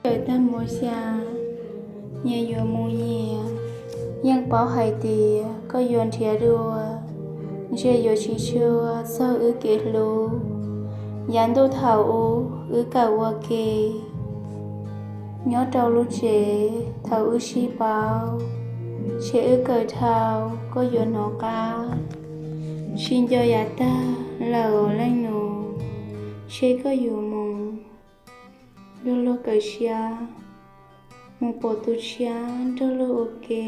Kawm tag mos xya, nyias yuav mus nyias, yeej paub hais tias koj yuav nrhiav dua, ntshe yuav tsis tshua txog wb kev hlub. Yav ntuj thaum ub wb kawm ua ke nyob rau lub tsev, thaum wb sib paub, ntshe wb kawm dhau koj yuav hnov qab. Tsis nco yav tag lawm os leej nus, ntshe koj yuav mus. Luag luag kawm siab, mus pom tus tshiab nrog luag ua ke,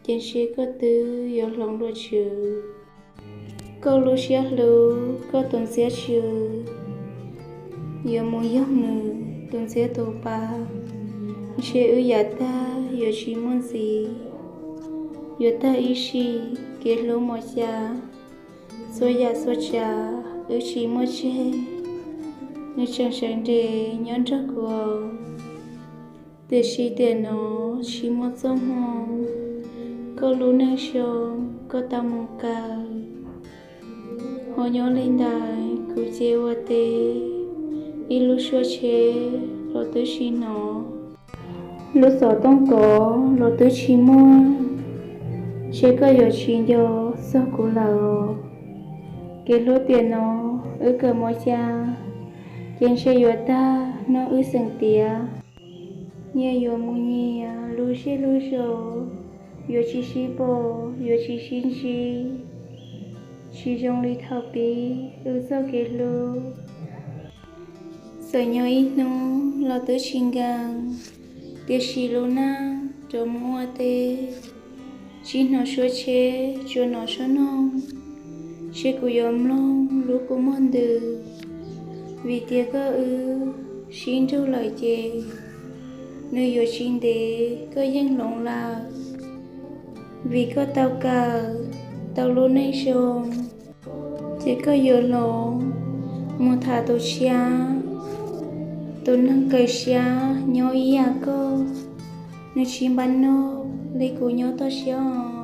ces ntshe koj twb yuav hloov dua tswv. Koj lub siab hlub koj tus ntxhiab tsw, yuav mus yog nws tus ntxhiab tus pa, ntshe wb yav tag yuav tsis muaj ntxiv. Yuav tag ib sim kev hlub mos xya, txhua yam txhua tsav wb tsis muaj tseg, nws tseem sawv nres nyob nrog kuv. Tiam sis tiam no tsis muaj txoj hmoo, koj lub neej zoo koj tau mus kaw. Ho nyob li ntawd kuv ces ua teb, ib lub suab tsheb los twb tsis hnov, lub xov tooj kov los twb tsis muaj, ntshe koj yuav tsis nco txog kuv lawm. Kev hlub tiam no wb kawm mos xya, ces ntshe yuav tag hnub wb xeem tiav. Nyias yuav mus nyias lub zej lub zos, yuav tsis sib pom yuav tsis sib ntsib, tsis zoo li thaum pib wb txoj kev hlub. Txawm nyob ib hnub los twb tsis nkees, tiam sis lub neej rov mus ua teb, tsis hnov suab tsheb tsuas hnov suab noog, ntshe kuv yuav mloog lub kua muag ntws, vim tias koj wb sib nrug lawm ces nws yuav tsis ntev koj yeej hloov lawm, vim koj tau kawm tau lub neej zoo, ces koj yuav hloov mus tham tus tshiab, tus neeg kawm siab nyob ib yam koj, nws tsis npaj noj li kuv nyob toj siab.